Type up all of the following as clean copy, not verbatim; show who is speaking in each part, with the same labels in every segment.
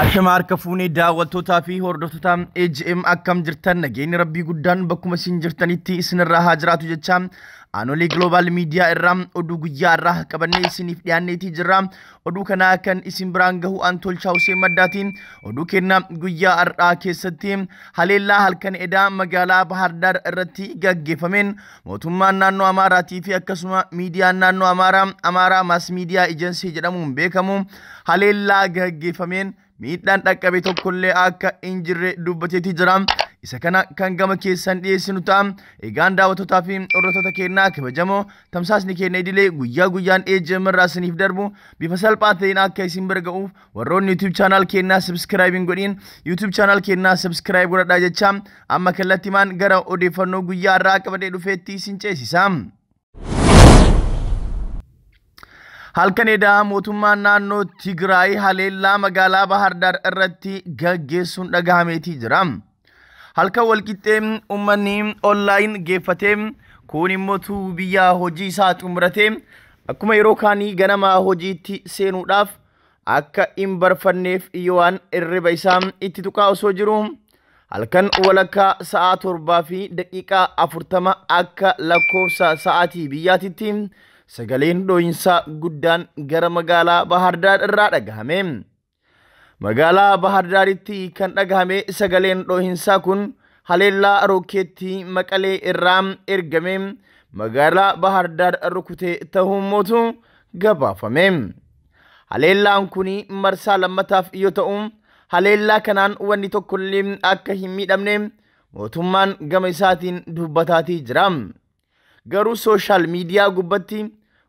Speaker 1: Ashama harka fuunee daawwattootaa fi hordoftoota AGM akkam jirtan, nageenyi rabbii guddaan bakkuma isin jirtanitti isinirraa haa jiraatu jecha Aanolee Global Media irraa oduu guyyaa irraa qabannee isiniif dhiyaanneetii jirra. Oduu kanaa kan isin biraan gahu an Tolchaa Hussein Maddaatiin. Oduu kenna guyyaa har'aa keessatti haleellaa halkan edaa magaalaa Bahardaar irratti gaggeeffameen mootummaan naannoo Amaaraatii fi akkasuma miidiyaan naannoo Amaaraa Amaaraa Maas Miidiyaa Ejensii jedhamuun beekamu haleellaa gaggeeffameen miidhaan dhaqqabe tokkollee akka hin jirre dubbateetii jira. Isa kana kan gama keessan dhiyeessinu ta'a. Egaan daawwattootaa fi hordoftoota keenyaa kabajamoo, tamsaasni keenya idilee guyyaa guyyaan AGM irraa isiniif darbu bifa salphaa ta'een akka isin bira ga'uuf warroonni YouTube channel keenyaa subscribe hin godhin YouTube channel keenyaa subscribe godhadhaa jecha amma kallattimaan gara odeeffannoo guyyaa irraa qabadee dhufeetti isin ceesisa. Halkan edaa mootummaan naannoo Tigraay haleellaa magaalaa Bahardaar irratti gaggeessuun dhagahameetii jira. Halkan walqixxee uummanni onlaayin geeffatee kun immoo biyya hojii isaa xumuratee akkuma yeroo kaanii ganama hojiitti seenuudhaaf akka hin barfanneef yoowwan hirriba isaa itti tuqaa osoo jiru halkan walakkaa sa'a 7:40 akka lakkoofsa sa'aatii biyyaatitti sagaleen dhoohinsaa guddaan gara magaalaa Bahardaar irraa dhagahame. Magaalaa Bahardaaritti kan dhagahame sagaleen dhoohinsaa kun haleellaa rookeettii Maqalee irraa ergame magaalaa Bahardaar rukutee ta'uun mootu gabaafame. Haleellaan kun marsaa lammataaf yoo ta'u, haleellaa kanaan wanni tokkollee akka hin miidhamne mootummaan gama isaatiin dubbataatii jira. Garuu sooshaal miidiyaa gubbatti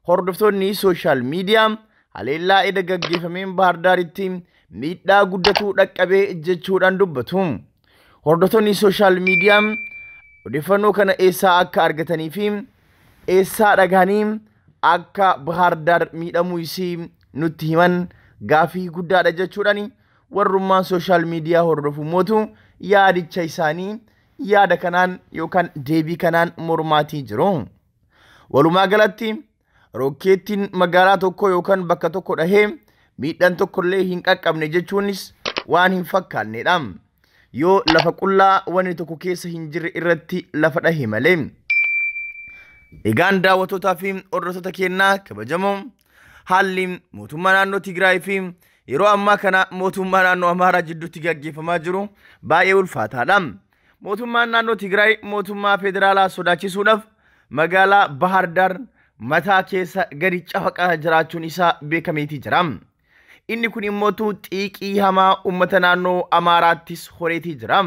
Speaker 1: hordoftoonni sooshaal miidiyaa haleellaa eda gaggeeffameen Bahardaaritti miidhaa guddatu dhaqqabee jechuudhaan dubbatu. Hordoftoonni sooshaal miidiyaa odeeffannoo kana eessaa akka argatanii fi eessaa dhagahanii akka Bahardaar miidhamuu isii nutti himan gaafii guddaadha jechuudhaan warrummaan sooshaal miidiyaa hordofu mootu yaadicha isaanii yaada kanaan yookaan deebii kanaan mormaatii jiru. Walumaa galatti rookeettiin magaalaa tokko yookaan bakka tokko dhahee miidhaan tokkollee hin qaqqabne jechuunis waan hin fakkaannedha. Yoo lafa qullaa wanni tokko keessa hin jirre irratti lafa dhahe malee. Egaan daawwattootaa fi hordoftoota keenyaa kabajamoo, haalli mootummaa naannoo Tigraay fi yeroo ammaa kana mootummaa naannoo Amaaraa jidduutti gaggeeffamaa jiru baay'ee ulfaataadha. Mootummaan naannoo Tigraay mootummaa federaalaa sodaachisuudhaaf magaalaa Bahardaar mataa keessa gadi cafaqaa jiraachuun isaa beekameetii jira. Inni kun immoo xiiqii hamaa uummata naannoo Amaaraattis horeetii jira.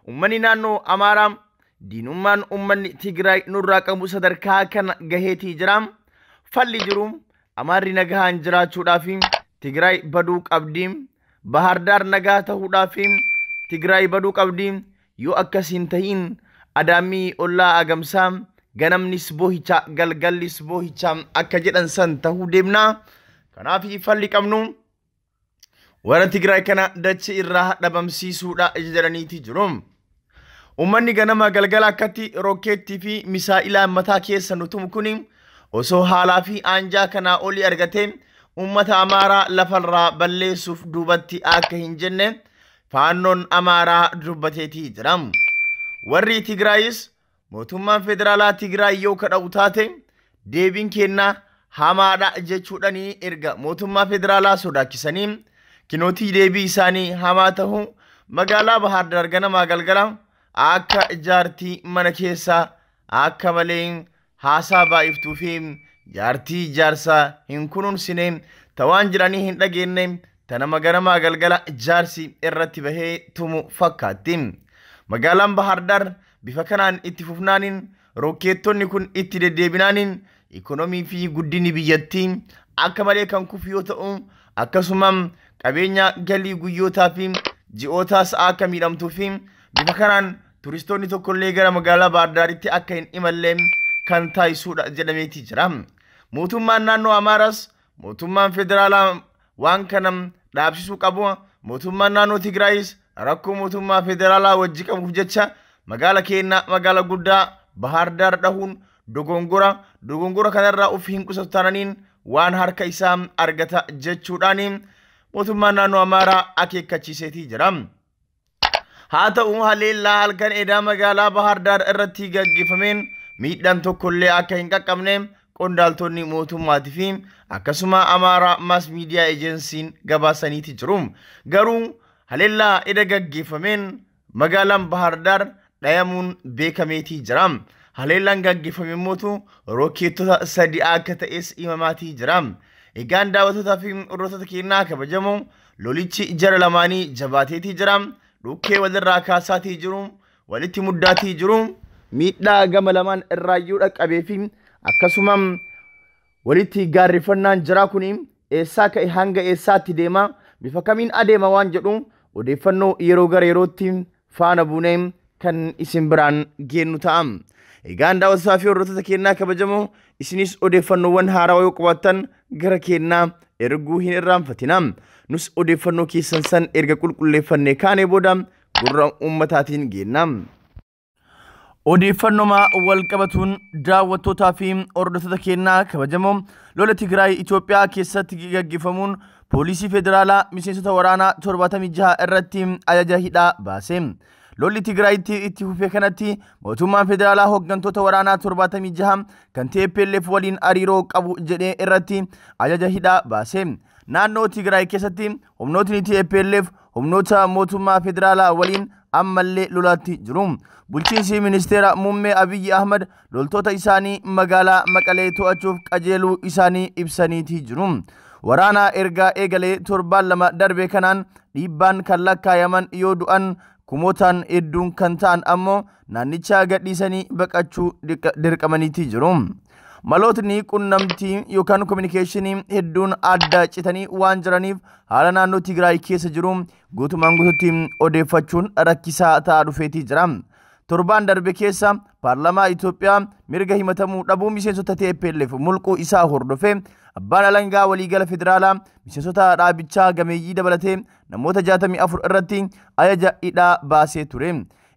Speaker 1: Uummanni naannoo Amaaraa diinummaan uummanni Tigraay nurraa qabu sadarkaa kana gaheetii jira. Falli jiru Amaarri nagahaan jiraachuudhaaf Tigraay baduu qabdi. Bahardaar nagaa ta'uudhaaf Tigraay baduu qabdi. Yoo akkas hin ta'iin adaamii ollaa agamsaa ganamnis boohicha galgallis boohicha akka jedhan san ta'uu deemna. Kanaaf falli qabnu warra Tigraay kana dachee irraa dhabamsiisuudha jedhaniiti jiru. Uummanni ganama galgala akkatti rookeettii fi misaa'ilaa mataa keessa nutumu kun osoo haalaa fi aanjaa kanaa olii argatee uummata Amaaraa lafarraa balleessuuf duubatti akka hin jenne faannoon Amaaraa dubbateetii jira. Warri Tigraayis mootummaan federaalaa Tigraay yoo kadha'u taate deebiin kennaa hamaadha jechuudhaan erga mootummaa federaalaa sodaachisanii kinootii deebii isaanii hamaa ta'uu magaalaa Bahardaar ganamaa galgala akka jaartii mana keessaa akka malee haasaa baay'iftuu fi jaartii jaarsaa hin kunuunsine tawaan jedhanii hin dhageenye tanama ganamaa galgala jaarsi irratti bahee tumu fakkaatti. Magaalaan Bahardaar bifa kanaan itti fufnaaniin rookeettonni kun itti deddeebinaaniin ikonomii fi guddinni biyyattii akka malee kan kufu yoo ta'u akkasuma qabeenya galii guyyootaa fi ji'ootaas akka miidhamtuu fi bifa kanaan turistoonni tokkollee gara magaalaa Bahardaaritti akka hin imalle kan taasisuudha jedhameetii jira. Mootummaan naannoo Amaaraas mootummaan federaalaa waan kana dhaabsisuu qabu. Mootummaan naannoo Tigraayis rakkoo mootummaa federaalaa wajji qabuuf jecha magaala keenya magaala guddaa Bahardaar dhahuun dogongora kanarraa of hin qusatu taananiin waan harka isaa argata jechuudhaan mootummaan naannoo Amaaraa akeekkachiiseetii jira. Haa ta'u haleellaa halkan edaa magaalaa Bahar Daar irratti gaggeeffameen miidhaan tokkollee akka hin qaqqabne qondaaltonni mootummaatii fi akkasuma Amaaraa Maas Miidiyaa Ejensiin gabaasaniiti jiru. Garuu haleellaa eda gaggeeffameen magaalaan Bahar Daar dhayamuun beekameetii jira. Haleellaan gaggeeffame immoo rookeetota 3 akka ta'es himamaatii jira. Egaan daawwattootaa fi hordoftoota keenyaa kabajamoo lolichi jara lamaanii jabaateetii jira. Dhukkee walirraa kaasaatii jiru, walitti muddaatii jiru, miidhaa gama lamaan irraayyuu dhaqqabee fi akkasuma walitti gaarrifannaan jira kun eessaa ka'e hanga eessaatti deema, bifa kamiin adeema waan jedhu odeeffannoo yeroo gara yerootti faana buunee kan isin biraan geennu ta'a. Egaan daawwattootaa fi hordoftoota keenyaa kabajamoo isinis odeeffannoowwan haarawaa yoo qabaattan gara keenyaa erguu hin irraanfatina. Nus odeeffannoo keessan san erga qulqulleeffannee kaanee booda gurra uummataatiin geenna. Odeeffannoo wal qabatuun daawwattootaa fi hordoftoota keenyaa kabajamoo lola Tigraay Itoophiyaa keessatti gaggeeffamuun poolisii federaalaa miseensota waraanaa 76 irratti ajaja hidhaa baase. Lolli Tigraayitti itti fufee kanatti mootummaan federaalaa hooggantoota waraanaa 76 kan TPLF waliin hariiroo qabu jedhee irratti ajaja hidhaa baase. Naannoo Tigraay keessatti humnootni TPLF humnoota mootummaa federaalaa waliin ammallee lolaatti jiru. Bulchiinsi ministeera muummee Abiyyi Ahmad loltoota isaanii magaalaa Maqalee to'achuuf qajeeluu isaanii ibsaniitii jiru. Waraana ergaa eegalee torbaan 2 darbe kanaan dhiibbaan kan lakkaayaman yoo du'an kumootaan hedduun kan ta'an ammoo naannicha gadhiisanii baqachuu dirqamaniitii jiru. Malootni qunnamtii yookaan kominikeeshinii hedduun adda citanii waan jiraniif haala naannoo Tigraay keessa jiru guutumaan guututti odeeffachuun rakkisaa ta'aa dhufeetii jira. Torbaan darbe keessa paarlaamaa Itoophiyaa mirga himatamuu dhabuu miseensota TPLF mulquu isaa hordofee abbaan alangaa waliigala federaalaa miseensota dhaabichaa gameeyyii dabalatee namoota 64 irratti ajaja hidhaa baasee ture.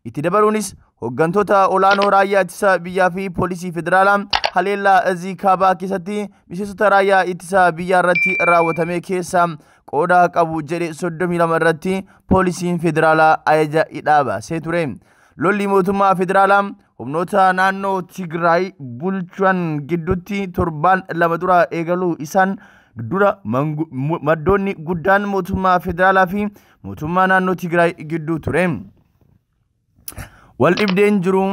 Speaker 1: Itti dabaluunis hooggantoota olaanoo raayyaa ittisa biyyaa fi poolisii federaalaa haleellaa Izii kaabaa keessatti miseensota raayyaa ittisa biyyaa irratti raawwatame keessa qooda qabu jedhe 32 irratti poolisiin federaalaa ajaja hidhaa baasee ture. Lolli mootummaa federaalaa humnoota naannoo Tigraay bulchan gidduutti torbaan 2 dura eegaluu isaan dura maddoonni guddaan mootummaa federaalaa fi mootummaa naannoo Tigraay gidduu ture. Wal dhibdeen jiru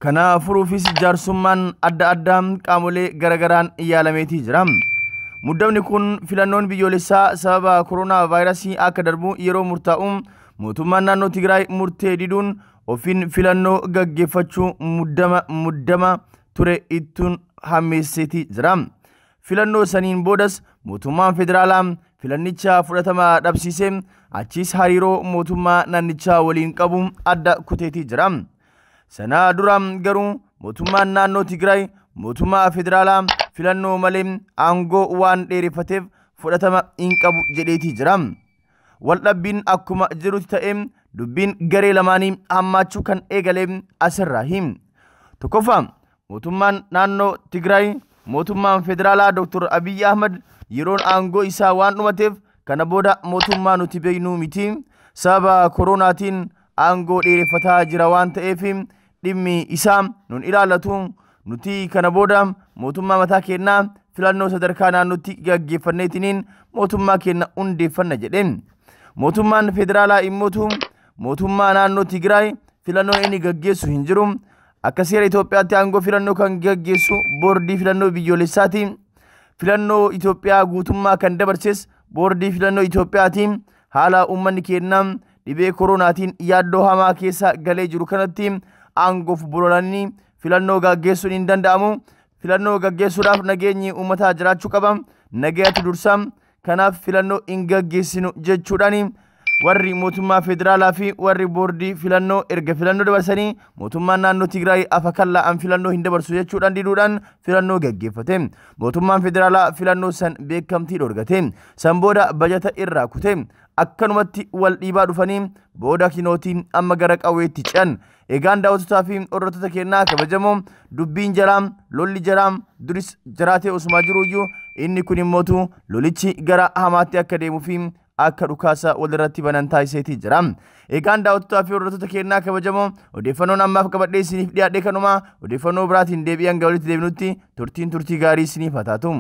Speaker 1: kana furuufis jaarsummaan adda addaa qaamolee garagaraan yaalameetii jira. Muddamni kun filannoon biyyoolessaa sababa koronaa vaayirasii akka darbu yeroo murtaa'u mootummaan naannoo Tigraay murtee diduun ofiin filannoo gaggeeffachuu muddama ture ittuun hammeesseetii jira. Filannoo saniin boodas mootummaan federaalaa filannicha fudhatama dhabsiisee achis hariiroo mootummaa naannichaa waliin qabu adda kuteetii jira. Sana dura garuu mootummaan naannoo Tigraay mootummaa federaalaa filannoo malee aangoo waan dheereffateef fudhatama hin qabu jedheetii jira. Waldhabbiin akkuma jirutti ta'ee dubbiin garee lamaanii hammaachuu kan eegale asirraa. Tokkoffaa mootummaan naannoo Tigraay mootummaan federaalaa Dr. Abiyyi Ahmad yeroon aangoo isaa waan dhumateef kana booda mootummaa nuti beeknuu miti. Sababa koronaatiin aangoo dheereffataa jira waan ta'eef dhimmi isaa nun ilaallatu. Nuti kana booda mootummaa mataa keenyaa filannoo sadarkaa naannootti gaggeeffanneetiniin mootummaa keenya hundeeffanna jedheen. Mootummaan federaalaa immootu mootummaa naannoo Tigraay filannoon inni gaggeessu hin jiru. Akka seera Itoophiyaatti aangoo filannoo kan gaggeessu boordii filannoo biyyoolessaati. Filannoo Itoophiyaa guutummaa kan dabarses boordii filannoo Itoophiyaati. Haala uummanni keenya dhibee koronaatiin yaaddoo hamaa keessa galee jiru kanatti aangoof bololanii filannoo gaggeessuun hin danda'amu. Filannoo gaggeessuudhaaf nageenyi uummataa jiraachuu qaba. Nagayatu dursa. Kanaaf filannoo hin gaggeessinu jechuudhaan warri mootummaa federaalaa fi warri boordii filannoo erga filannoo dabarsanii mootummaan naannoo Tigraay afa kallaa'an filannoo hin dabarsu jechuudhaan diduudhaan filannoo gaggeeffate. Mootummaan federaalaa filannoo san beekamtii dhorgate. San booda bajata irraa kute. Akkanumatti wal dhiibaa dhufanii booda kinootiin amma gara qawweetti ce'an. Egaan daawwattotaa fi hordoftoota keenyaa kabajamoo, dubbiin jaraa, lolli jaraa duris jiraatee osumaa jiruyyuu, inni kun immootu lolichi gara hamaatti akka deemuu fi akka dhukaasa walirratti banan taasiseetii jira. Egaan daawwattotaa fi hordoftoota keenyaa kabajamoo, odeeffannoon ammaaf qabadhee isiniif dhiyaadhe kanuma. Odeeffannoo biraatiin deebi'an walitti deebinutti turtiin turtii gaarii isiniif haa taatu.